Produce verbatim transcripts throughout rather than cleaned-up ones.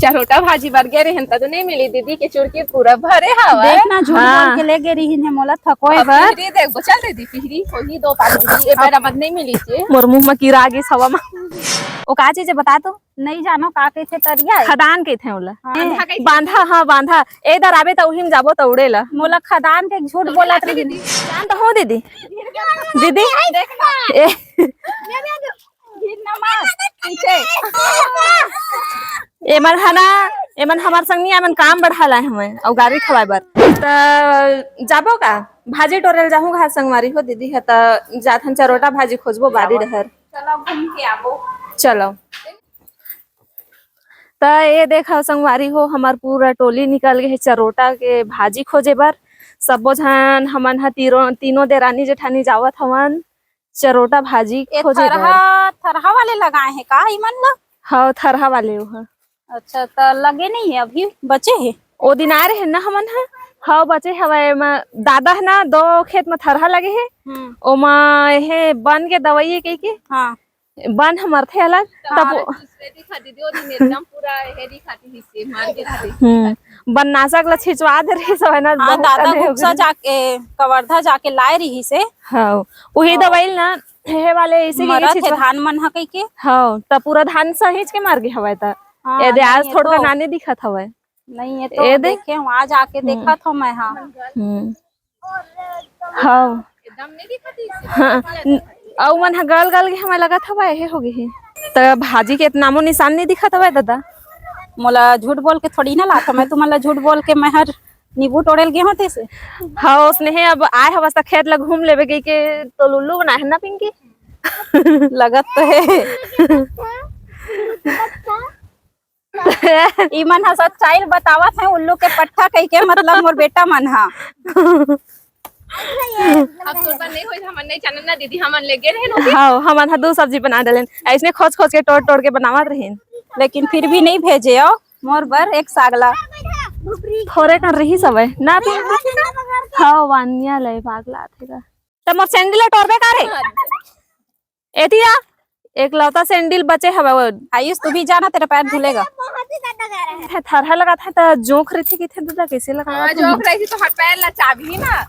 चरोटा भाजी बर गे रहेन, त तो नहीं मिली दीदी के चुरकी पूरा भरे हवय। देख ना, झूठ हाँ। बोल के ले गे रहिन हे मोला थकोए अब बर। पिहरी देखबो, चल दीदी, पिहरी होही दो पानी, ए बेरा मत नहीं मिली चे। मोर मुंह म कीरा आ गिस हवा म। ओ का चीज हे बता तो? नहीं जानो का कहिथे तरिया हे? खदान कहिथे ओला। हाँ। बांधा कहिथे। बांधा, हाँ, बांधा। ए दर आबे त उही म जाबो त उड़े ला। मोला खदान के झूठ बोलत रहिन। जान तो हो दीदी। दीदी। देख ना। ए। गिर ना मार, पीछे। एमन ह ना, एमन हमर संग नहीं, एमन काम बढ़ा लाए हवय अउ गाड़ी खवाए बर। त जाबो का? भाजी टोरे ल जाहूं घास संगवारी हो दीदी ह, त जाथन चरोटा भाजी खोजबो बाड़ी डहर। चलो घूम के आबो। चलो। त ये देखो संगवारी हो, हमर पूरा टोली निकल गे हे चरोटा के भाजी खोजे बर। सबो झन हमन ह तीरो-, तीनों देरानी जेठानी जावत हवन। चरोटा भाजी ये खोजे बर। थरहा, थरहा वाले लगाए हे का इमन ल? हाँ, थरहा वाले वो ह। अच्छा, त लगे नहीं हे, अभी बचे हे? ओ दिन आए रहे ना हमन ह, हाँ, बचे हवय। एमा दादा ह ना, दो खेत म थरहा लगे हे, हम्म। ओमा हे बन के दवाई हे कहिके, हाँ। बन ह मरथे अलग, त तब वो दूसरे दिखा दीदी, ओ दिन एकदम पूरा हे दिखाती ही से, मार के दिखाती। हम्म, बननाशक ल छिंचवा दे रहिस हवय ना, हाँ, बहुत दादा कने हो गुस्सा गे। जाके, कवर्धा जाके लाए रहिस हे। हाँ, उही हाँ। दवाई ल ना, हे वाले इसी के मरत हे छिंचवा धान मन ह कहिके। हाँ, त पूरा धान सहिंच के मर गे हवय त। हाँ, ए दे आज नहीं, ये थोड़का तो नानी दिखत हवय। नहीं, ये तो ए दे। देखे हूँ, आज आके हम्म। देखत हूँ मैं, हाँ। हम्म। हाँ। एकदम नहीं दिखत इसे। हाँ। अउ मन ह गल गल के हमर लगत हवय, हे हो गे हे। त भाजी के नामो निशान नहीं दिखत हवय दादा। मोला झूठ बोल के थोड़ी ना लात हवय, तुमन ला झूठ बोल के मैं हर नींबू टोड़े ल गे हों तेसे। हाँ, उसने हे, अब आए हवस त खेत ला घूम लेबे कहिके तो उल्लू बनाए हे ना पिंकी। लगत तो हे। इमन ह सच्चाई ल बतावत हे, उल्लू के पट्ठा कहिके, मतलब मोर बेटा मन ह। अब तोर बर नहीं होई, हमन नहीं जानन ना दीदी, हमन ले गे रहे लोग। हाँ, हमन ह दू सब्जी बना डलेन, ऐसने खोज खोज के टोड़ टोड़ के बनावत रहिन। लेकिन फिर भी नहीं भेजे हो मोर बर एक साग ला। थोरे कन रही सबे ना तू। हाँ, वानिया ले पागला थे का। त मोर सैंडल टोरबे का रे? एती आ, एकलौता सैंडल बचे हवय वो। आयुष, तू भी जाना, तेरा पैर धुलेगा। हे, थरहा लगात हे त जोंक रहिथे किथे दादा, कैसे लगावत हाँ, हे? जोंक रहिथे तो हर पैर ला चाबही ना,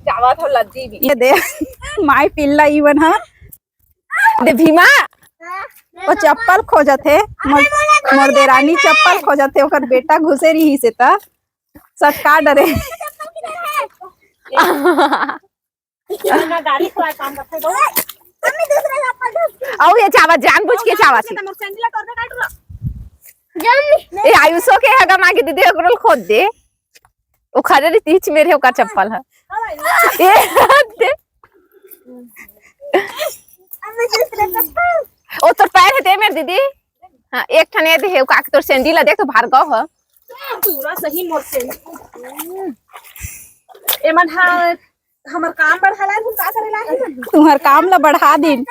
जावत हो लद्दी भी। ये दे, माय पिल्ला इवन हा। दे भीमा, वो चप्पल खोजत हे, मोर, मोर देरानी चप्पल खोजत हे, ओकर बेटा घुसे रहिसे त सटका डरे। ना गाड़ी थोड़ा काम करते दो। अउ ये चावा जानबूझ के चावा छी। ए आयुषो के हगा मांगे दीदी, ओकरो ल खोद दे। ओ खड़े रही तीच मेरे ओकर चप्पल ह। ए दे। ओ तोर पैर हे दे मेरे दीदी। हाँ, एक ठन ए दे हे, का तोर सैंडल ला देख तो भार्गव ह। पूरा सही मोर सैंडल। एमन हा हमर काम बढ़ा ला, तुम का करे ला है? तुम्हर काम ला बढ़ा दिन।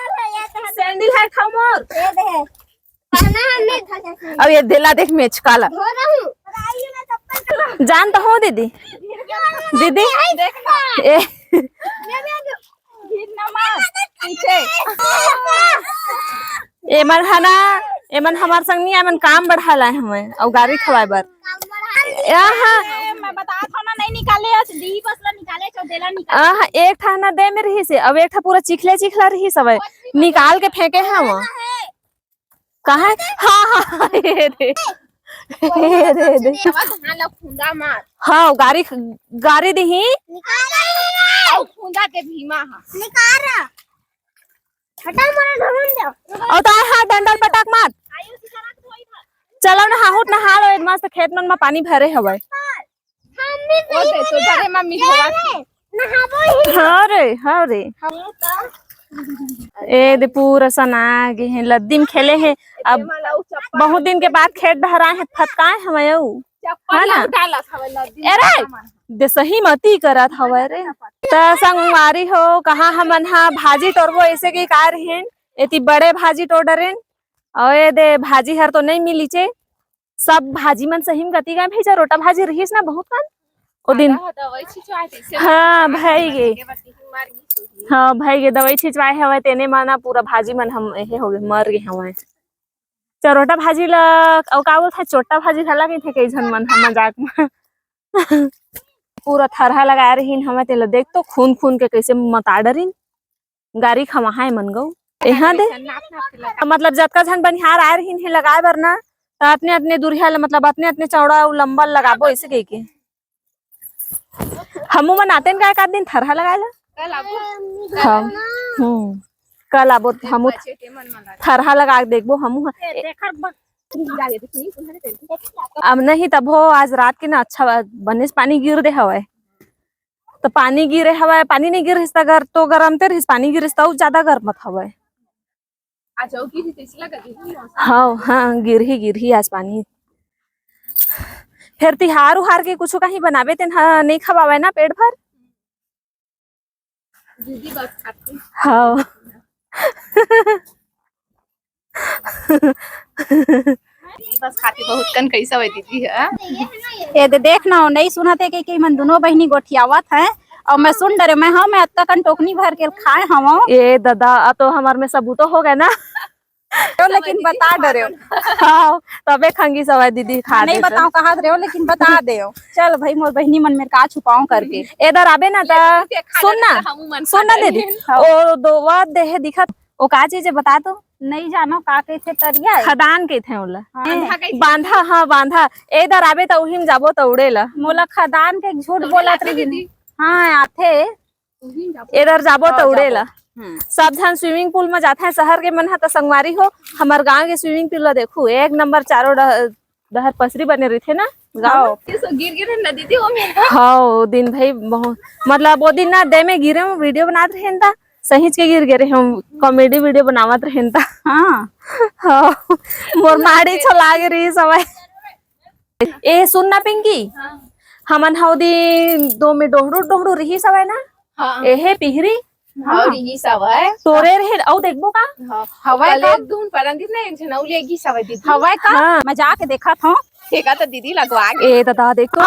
सैंडल है खाओ मोर। ये दे। पहना है, नहीं था सैंडल। अब ये देला देख मेचका ला। धो रहा हूँ। जान तो हो दीदी। दीदी। देख ना। ए। ये भी आ जाओ। गिर ना मार। पीछे। एमन ह ना, एमन हमर संग नहीं, एमन काम बढ़ा लाए हमें अउ गाड़ी खवाए बर। ए, हाँ। ए, मैं बता था ना, नहीं निकाले, आज दी बस ला निकाले, चौदेला निकाले। आह, एक ठा ना दे में रहिसे, अब एक ठा पूरा चिखले चिखला रहिस हवय, निकाल के फेंके हवं। कहाँ? हाँ, हाँ, हाँ, ये दे। ये दे, दे। हाँ, लो, फुंदा मार। हाँ, गाड़ी, गाड़ी दिही। निकाल। अउ फुंदा दे भीमा हा। निकाल। हटा, मोला धमन दे। अउ तार हाथ डंडल पटक मार। चलो ना, हाहुट नहा लो, मस्त खेत मन में पानी भरे हवय। मम्मी ओ दे, तो धरे मम्मी धोवा रे, नहाबो ही। हाँ रे, हाँ रे। हम तो ए दे पूरा सना गे हे, लद्दी में खेले हे। अब एमा ला उ चप्पल बहुत दिन के बाद खेत डहराए हे, फतकाए हवय अउ। चप्पल है ना? ला उठा ला हवय लद्दी ए रे, में। दे सही मती करत हवय रे। त संगवारी हो, कहाँ हमन हा भाजी टोरबो ऐसे के कार हेन, एती बड़े भाजी टोर डरेन। अउ ए दे भाजी हर तो नहीं मिलीचे, सब भाजी मन सही में गती गए भैया, रोटा भाजी रहिस ना बहुत कन ओ दिन। आधा दवाई छिंचवाए थे, हाँ, मर भाई गे। गे, बत्ती की मर गई होगी। हाँ, भाई गे, दवाई छिंचवाए हवय, तेने माना पूरा भाजी मन हम एहे हो गए, मर गए हवय। चरोटा भाजी ला, अउ का बोलथे, चोट्टा भाजी घला कहिथे कई झन मन ह मजाक म। पूरा थरहा लगाए रहिन हवय, तेला देख तो, खून खून के कइसे मता डरिन। गारी खवाहा ए मन गऊ। एहा दे, मतलब जतका झन बनिहार आए रहिन हे लगाए बर ना, त अतने अतने दुरिहा ल, मतलब अतने अतने चौड़ा अउ लंबा ल लगाबो, अइसे कहिके। हमू मन आतेन का एक आध दिन थरहा लगाए ला? कल आबो। हाँ। हम्म। कल आबो, हमू थरहा लगा के देखबो हमू ह। अब नहीं तभो आज रात के ना अच्छा बा-, बनेच पानी गिर दे हवय। त पानी गिरे हवय, पानी नहीं गिर रिहिस त अगर तो गरमते रिहिस, पानी गिरिस त अउ ज्यादा गरमत हवय। आज अउ गिरही तइसे लगत हे मौसम। हाँ, हाँ, गिरही, गिरही आज पानी। फेर तिहार उहार के कुछु कहीं बनाबे तेन ह नहीं खवावय ना पेट भर। दीदी बस खाती। हाँ। दीदी बस खाती बहुत कन कैसा हुआ दीदी है। ए दे देख ना, नहीं सुनत हे कि, कि मन दोनों बहिनी गोठियावत हैं। अउ मैं सुन डरे, मैं, हाँ, मैं अतका कन टोकनी भर के खाए हवं। ए दादा, आ तो हमर में सबूतो हो गए ना। तो लेकिन बता डरे। हाँ, तबे खंगी सवाई दीदी खा नहीं देते। बताओ कहा रहे हो, लेकिन बता दे। चल भाई, मोर बहिनी मन में का छुपाऊं करके। इधर आबे ना ता, सुन ना, सुन ना दीदी। हाँ। ओ दो वाद देहे दिखत, ओ का चीज है बता तो। नहीं जानो का कहिथे तरिया है? खदान कहिथे ओला। हाँ। बांधा कहिथे। बांधा, हाँ, बांधा। ए इधर आबे त उहिम जाबो त उड़ेला। मोला खदान के झूठ बोलत रहिन। हाँ, आथे। उहिम जाबो। एदर जाबो त हाँ, उड़ेला। जाबो। हम्म। सब झन swimming pool में जाथे, शहर के मन ह त संगवारी हो, हमर गांव के swimming pool ला देखू, एक नंबर चारों डह-, डहर पसरी बने रहिथे ना गांव में। ये सब गिर गिर है नदी थी वो मेरा। हाँ, ओ दिन भाई बहुत, मतलब, ओ दिन ना दे में गिरे हूँ, video बनात रहेन ता, सहीच के गिर गे रहे हूँ, comedy video बनावत रहेन ता। हाँ। हाँ, मोर माड़ी छो लागे रही सवाई। ए, सुन ना पिंकी, हाँ। हमन हव दिन दो में डोहड़ू डोहड़ू रही सवाई ना? हाँ। एहे पिहरी? हाँ, हाँ। रही सवाई। तोरे रहे, अउ देखबो का? हाँ। हवय कल का? एक धुन परन दिन ना एक झन अउ ले गी सवाई दीदी। हवय का? हाँ। मैं जाके देखत हूँ। देखा तो दीदी लगवा के। ए, दादा, देख तो।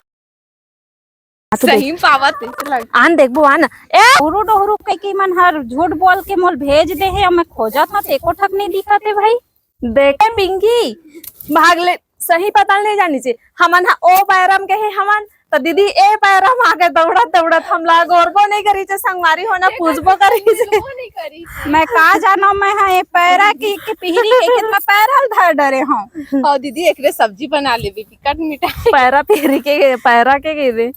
सही में पावत हे, लग- आन देखबो, आन। ए! डोहरू डोहरू कहिके मन हर झूठ बोल के मोल भेज दे हे, अउ मैं खोजत हूँ, एको ठक नहीं दिखत हे भाई। देखे पिंकी, भाग ले, सही पता नहीं जानी चे। हमन हा ओ पैरम के हे हमन, त दीदी ए पैरम आगे दौड़त दौड़त हमला गोरबो नहीं करी चे, संगवारी हो ना पूछबो करी चे। मैं का जानो, मैं हा ए पैरा की, की पिहरी के कितना पैरा ल धर डरे हूँ। और दीदी एकरे सब्जी बना लेबे। कट मिटा। पैरा पेरी के, पैरा के गे रे।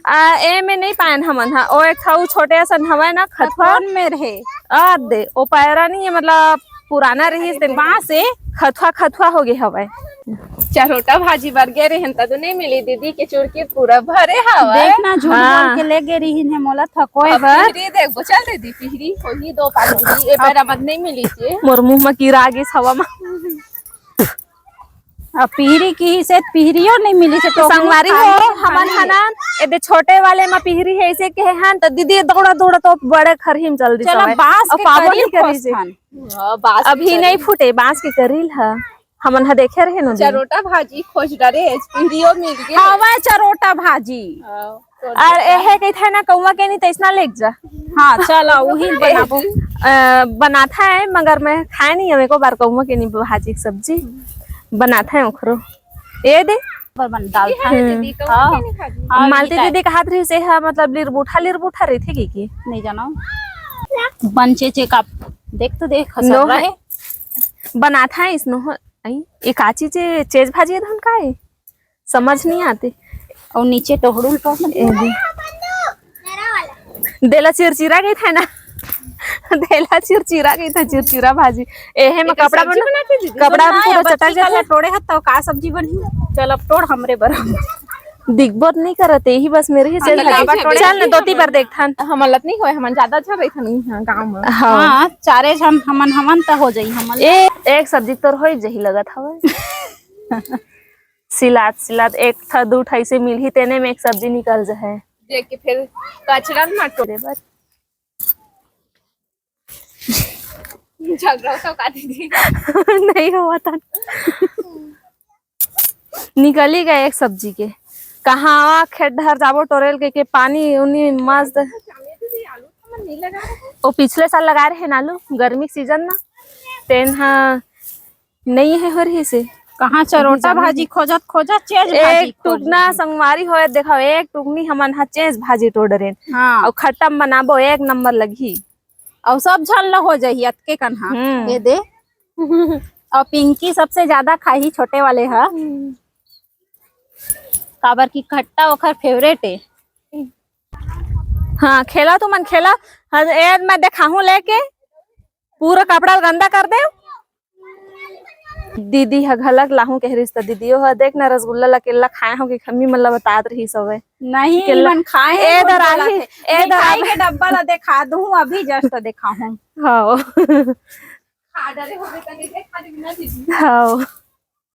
आ, ए में नहीं पायन हमन हा। ओ एक ठा उ छोटे असन हवय ना, खथुआ। कौन में रहे? आ, दे, ओ पैरा नहीं है, मतलब, पुराना रही से बांस है। खथुआ, खथुआ हो गए हवय। चरोटा भाजी बर गे रहे त तो नहीं मिली, दीदी के चुरकी पूरा भरे हवय। देख ना, झूठ हाँ। बोल के ले गे रही है मोला थकोए अब बर। पिहरी देखबो, चल दीदी, पिहरी होही दो पान होही, ए पैरा मत नहीं मिली चे। मोर मुंह में कीरा आ गिस हवा में। अब पिहरी की से पिहरियो नहीं मिली से तो संगवारी हो, हमन हनन एदे छोटे वाले म पिहरी हे, ऐसे कहे हन, त दीदी दौड़ा दौड़ा तो बड़े खरही म चल दी चलो, सवाई। बांस अब के पाबो करील नहीं करी से। खोजथन। हाँ, बांस के अभी नहीं करील। फूटे, बांस के करील ह। हमन ह देखे रहे नो दिन। चरोटा भाजी खोज डरे, पिहरियो मिल गे। हवा चरोटा भाजी। हाँ। और एहे कहिथे ना, कौवा के नहीं तैसना लेके जा। हाँ, चलो, वही बनाबो। अ, बनाथा है, मगर मैं खाए नहीं हूँ एको बार कौवा के नहीं भाजी के सब्जी। बनाथा है ओखरो। ए दे। पर बन डालथा। हम्म। हाँ। हाँ, मालती मिठाई। दीदी कहत रही से, हाँ, मतलब, लिरबूठा, लिरबूठा रही थी की, की? नहीं जानो। बनचे चेकअप। देख तो देख, नो खसरा है। है। बनाथा है इसनो, आई, ये का चीज है? चेज भाजी है, धन का है? समझ नहीं आती। और नीचे टोहड़ुल पर मत ए दे। देला चिरचिरा गई था ना। देला चिरचिरा गई था, चिरचिरा भाजी। एहे में एकर कपड़ा सब्जी बना, बना के दीदी। कपड़ा में ना, पूरा बच्ची चटा का जाता। लटोड़े है तो का सब्जी बनी? चल अब टोड़ हमरे बर। दिखबो नहीं करत, यही बस मेरे ही हम से तो लावा टोड़े। चल ना, दोती बर देख थान। हमन लत नहीं होए, हमन ज्यादा अच्छा रही थान यहाँ गाँव में। हाँ। हाँ, चारे झन हमन, हमन त हो जाई हमन। ए, एक सब्जी तोर होई जही लगत हवे। सिलात, सिलात एक ठा, दू ठा ऐसे मिलही, तेने में एक सब्जी निकल जाए। देख के फिर कचरा में ना टो- तेरे बर। झगड़ा तो का दीदी? नहीं हुआ था। निकल ही गए एक सब्जी के। कहाँ खेत डहर जाबो टोरेल के, के पानी उनी मस्त। ओ पिछले साल लगा रहे हैं ना आलू, गर्मी के सीजन ना। तेन हा नहीं है हो रही से। कहाँ चरोटा भाजी खोजत खोजत चेज भाजी एक टुकना संगवारी होए, देखो, एक टुकनी हमन ह चेज भाजी टोर डरेन। हाँ। अउ खट्टा बनाबो, एक नंबर लगही। अउ सब झन ल हो जाही अतके कन ह। हम्म। ये दे। अउ पिंकी सबसे ज्यादा खाही छोटे वाले ह। हम्म। काबर की खट्टा ओखर favourite ए। हाँ, खेला तुमन खेला। हाँ, ए मैं देखाहूँ लेके, पूरा कपड़ा ल गंदा कर दे। दीदी ह घलक लाहूँ कह रिस त दीदियो ह देख ना रसगुल्ला ला केला खाए हो कि खम्मी मन ला बतात रही सवे। नहीं, केला मन खाए हे ए दर आही, ए दर मिठाई के डब्बा ला देखा दूँ, अभी just देखाहूँ। हाँ। खा डरे होबे त नहीं देखा देबे ना दीदी। हाँ।